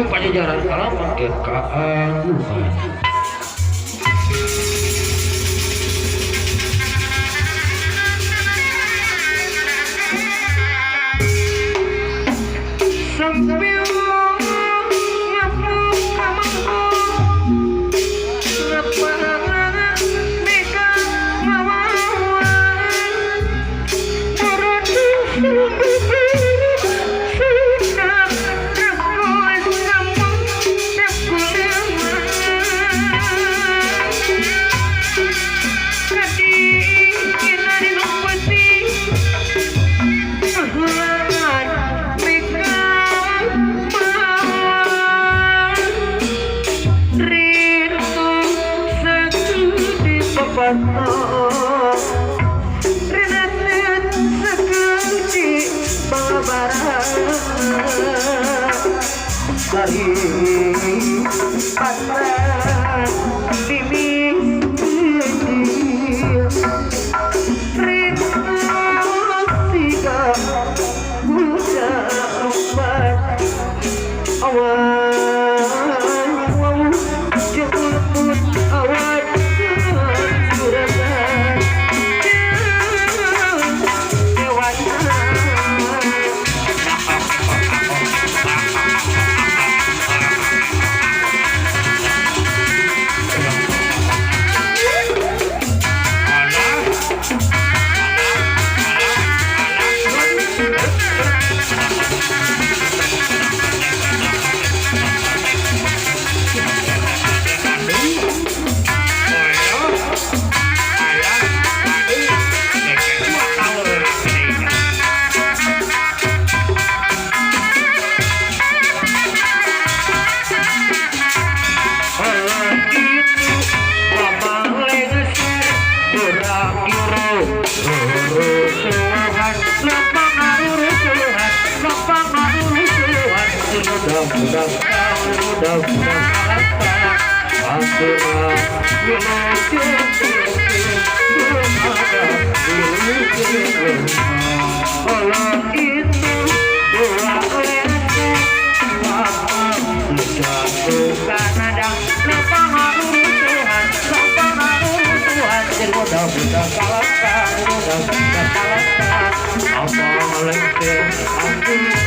Pajajaran kalaman keagungan. Thank you. Batok Rinenet sekeci babarang Dari pantan dimiskin Rindu tiga budak empat awan jemput awan suratan dewasa. Alah, alah, alah, alah. Aduh, alah, aduh. Dua tahun lagi. Kalau itu mamang lengser kurang juru rusuhan lapangan rusuhan lapangan rusuhan udang udang udang kalau itu dua lengser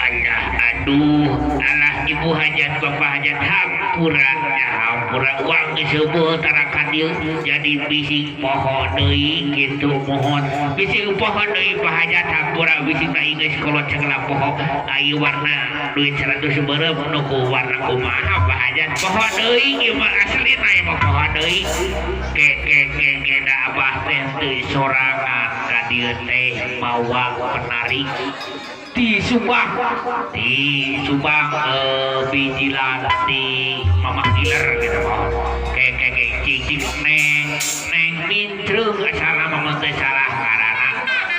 Alah, aduh, alah ibu hajat bapak hajat hampura nya hampura uang disebut tarakan dieu jadi bising poho deui kitu mohon bising poho deui pak hajat hampura bising na geus kolot cengla poho ai warna duit 100 beureum nu ku warna kumaha pak hajat poho deui ieu mah aslina ieu mah poho deui ke ke ke ke da abah teh teu sorangan ka dieu teh mawa penarik di Subang bijilan di Mamah Giler gitu mohon ke ke ke cing cing neng neng mintrung salah mama teh salah ngaranna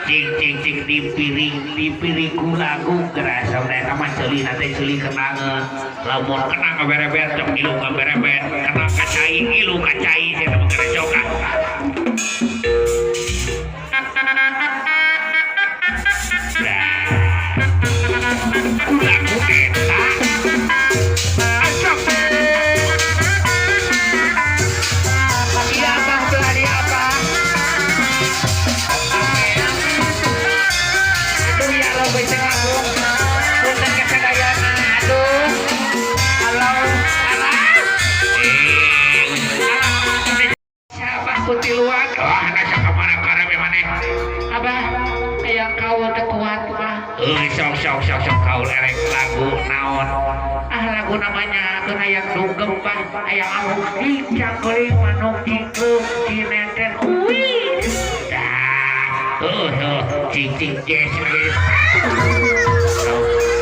cing cing cing dipiring ku lagu gerasa teh eta mah ceuli na teh ceuli kenangeun lamun kenang ngaberebet cok ilu ngaberebet kenang ka cai ilu ka cai sia mah gerecokan. Lagu eta asap. Iya abah belah dia abah. Aduh ya Allah baca lagu. Punten kasadayana. Aduh. Halo. Alah. Eh, siapa kutiluan? Wah, nasa kamana karame maneh. Abah, ayang kaul teu kuat mah. Eh, sok sok sok sok kaul erek lagu naon? Ah lagu namanya keun ayang dugem bah, ayang anu dicangkeling manuk cingkleung cineten. Uih. Dah, heuh, cing cing jazz geus.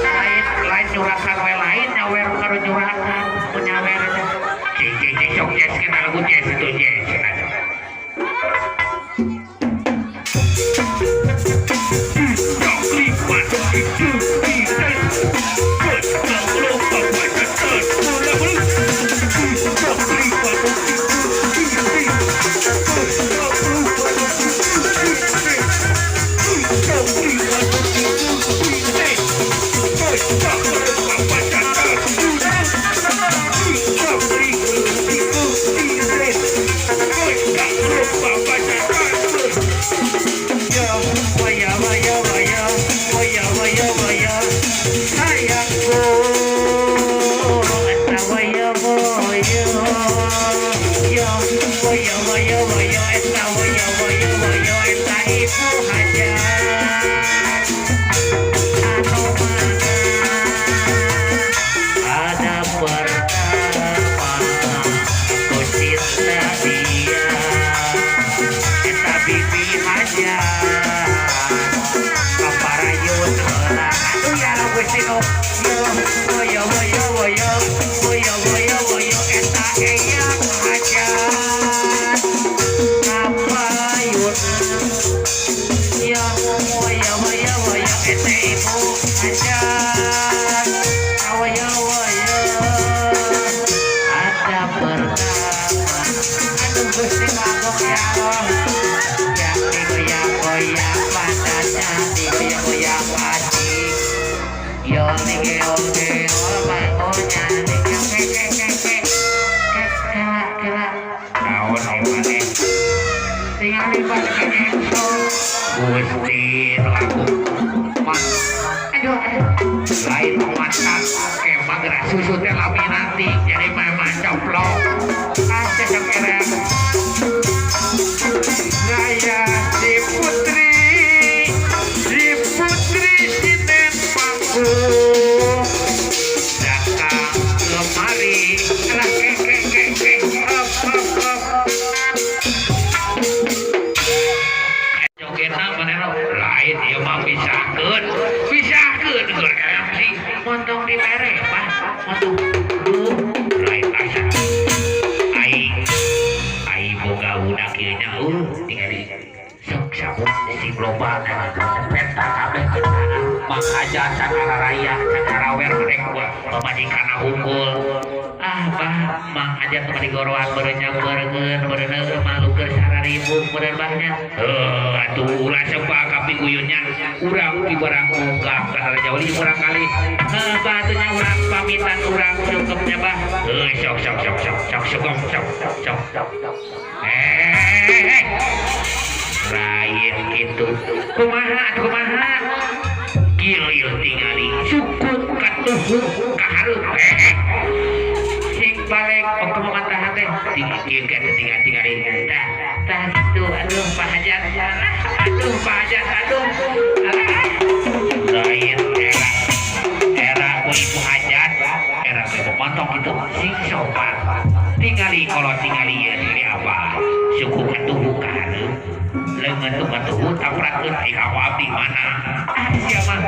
Lain lain nyurakan we lain nyawer karo nyurakan menyawer teh. Cing cing cing sok jazz kita lagu jazz itu jazz. Yo, waya waya waya, waya waya waya, sayangku, eta waya waya, yo, waya waya waya, eta waya waya waya, eta ibu hajat, anu mana ada pertama, aku cinta dia, eta bibi hajat. Kaparayun heula. Aduh ya Gusti nu agung aduh aduh lain mantap emang gerak susu teh lami nanti jadi memang coplok ah cocok era gaya si putri sinen panggung datang kemari alah ke ke ke ke hop hop hop jogetna manehna lain ieu mah pisahkeun pisahkeun keur MC montong dibere bah montong duh lain asa aing aing boga budak ieu nya tingali sok sabuk sing loba penta kabeh mang hajat can araraya can arawer rek pamajikan unggul ah bah mang hajat mah digoroan beureun beureun beureun malu keur sararibuk beureun bahnya heuh atuh ulah sebab kapiguyunnya urang di barang unggah ka Raja Wali urang kali heuh bah atuh nya urang pamitan urang sungkepnya bah heuh sok sok sok sok sok sok sok sok eh lain gitu kumaha atuh kumaha kieu ieu tingali suku katuhu kahareup sing balik kumaha matahan teh kieu kan tinggal tingali tah tah kitu aduh Pak Hajat aduh Pak Hajat aduh lain era era ku ibu hajat era ku ibu montong gitu sing sopan tingali kalau tingali ya tingali apa suku katuhu kahareup leungeun tuh katuhu taprakeun ai ka abdi mana ah sia mah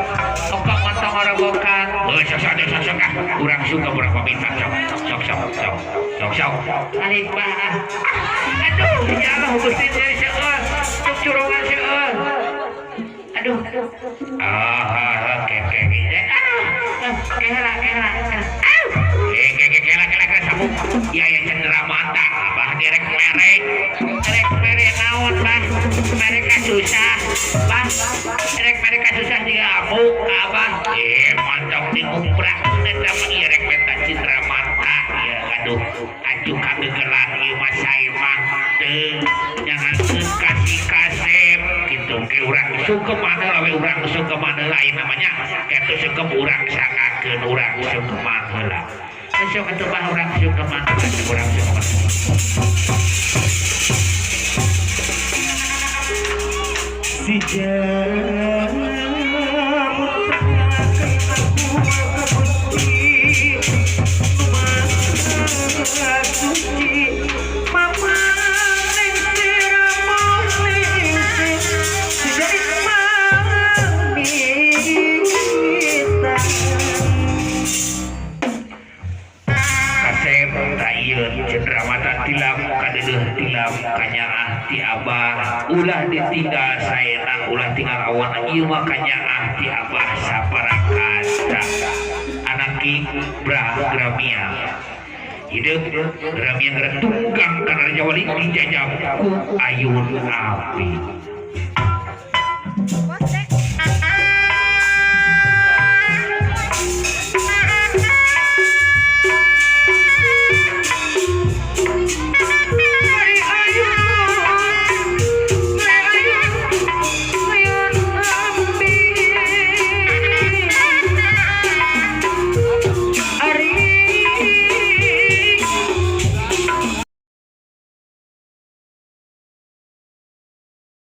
oka montong orogokan heuh sok sok sok sok ah urang suka urang pamitan sok sok sok sok sok sok alik bah aduh ya Allah Gusti nyeri seueur cuk curongan seueur aduh ah ke ke ah kela kela ke ke kela kela kela sabuk ya ya cendera mata abah direk merek rek merek naon bah merek susah bah rek merek susah juga amuk abah mantap diumprak eta mah ieu rek meta cendera mata ieu aduh acuh kagegelan ieu mah sae mah teu nyangankeun kasih kasep kitu ke urang sungkem heula we urang sungkem heula ieu namanya kitu sungkem urang sangakeun urang sungkeman heula sok atuh bah urang sungkeman urang sungkeman si Cendera mata tilam kadeudeung tilam kanyaah ti abah ulah ditinggal saena ulah tinggal awan ieu mah kanyaah ti abah saparakaca anaki brah gramia hidup gramia geura tunggang kana Raja Wali dijajab ku ayun api.